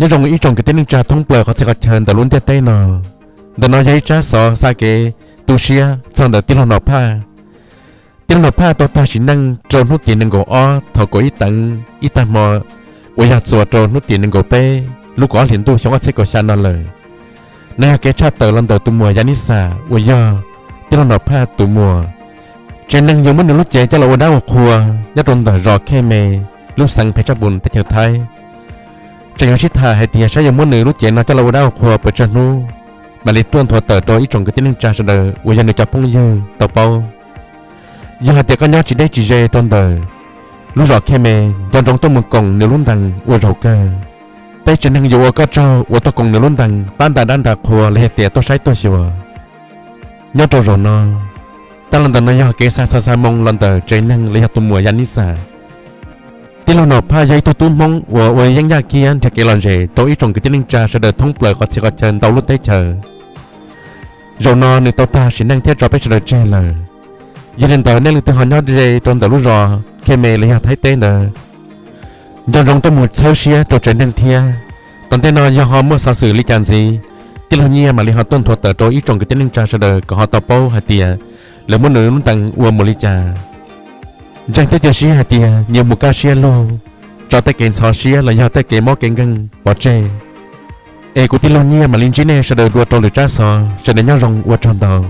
Nyob zoo ib tsoom kwv tij neej tsa thoob plaws qhov txhia qhov chaw ntawm lub ntiaj teb no. Ntawm no yog ib tsab xov xa kev tu siab txog ntawm tij laug Nom Phaj. Tij laug Nom Phaj tau tag sim neej rau hnub tim nees nkaum ob thaum kaum ib teev ib tag hmo, uas yog txuas rau hnub tim nees nkaum peb lub kaum ob hlis ntuj xyoo ob txhiab kaum xya no lawm. No yog kev tshaj tawm los ntawm tus muam Yaj Nib Xas uas yog tij laug Nom Phaj tus muam. Tsev neeg yuav muab nws lub cev coj los ua dab ua qhua nyob rau ntawm zos Khe Me, lub xeev Phe Tsaj Pus teb chaws Thaib. Tseem yuav sib tham hais tias saib yuav muab nws lub cev no coj los ua dab ua qhua puas tsawg hnub mam li tuaj nthuav tawm rau ib tsoom kwv tij neej tsa sawv daws uas yog nws cov phooj ywg tau paub. Yog hais tias koj nyob tsis deb tsis ze rau ntawm lub zos Khe Me, nco ntsoov tuaj mus koom nws lub ntees ua zaum kawg. Peb tsev neeg yuav ua koj tsaug uas tuaj koom nws lub ntees pab ntais dab ntais qhua los yog tias tuaj saib tuaj xyuas. Nyob rau zaum no, tag los ntawm no yog kev xa xov xa moo los ntawm tsev neeg los yog tus muam Yaj Nib Xas. Tij laug Nom Phaj yog ib tug tub Hmoob uas ua yeeb yaj kiab nrhiav kev lom zem rau ib tsoom kwv tij neej tsa sawv daws thoob plaws qhov txhia qhov chaw ntau lub teb chaws. Zaum no nws tau tag sim neej thiab tso peb sawv daws tseg lawm. Yog li ntawd nej leej twg ho nyob ze rau ntawm lub zos Khe Me los yog Thaib teb ntawd, nco ntsoov tuaj mus txhawb siab rau tsev neeg thiab. Tom ntej no yog ho muaj xov xwm li cas ntxiv, tij laug Nyiaj mam li ho tuaj nthuav tawm rau ib tsoom kwv tij neej tsa sawv daws kom ho tau paub hais tias lawv muab nws lub ntees ua mus li cas. Ntseeg thiab cia siab hais tias nyias mus kaj siab lug, tso tej kev ntxhov siab los yog tej kev mob kev nkeeg pov tseg. Es kuv tij laug Nyiaj mam li ntsib nej sawv daws dua rau lwm tsab xov, sawv daws nyob zoo, ua tsaug ntau.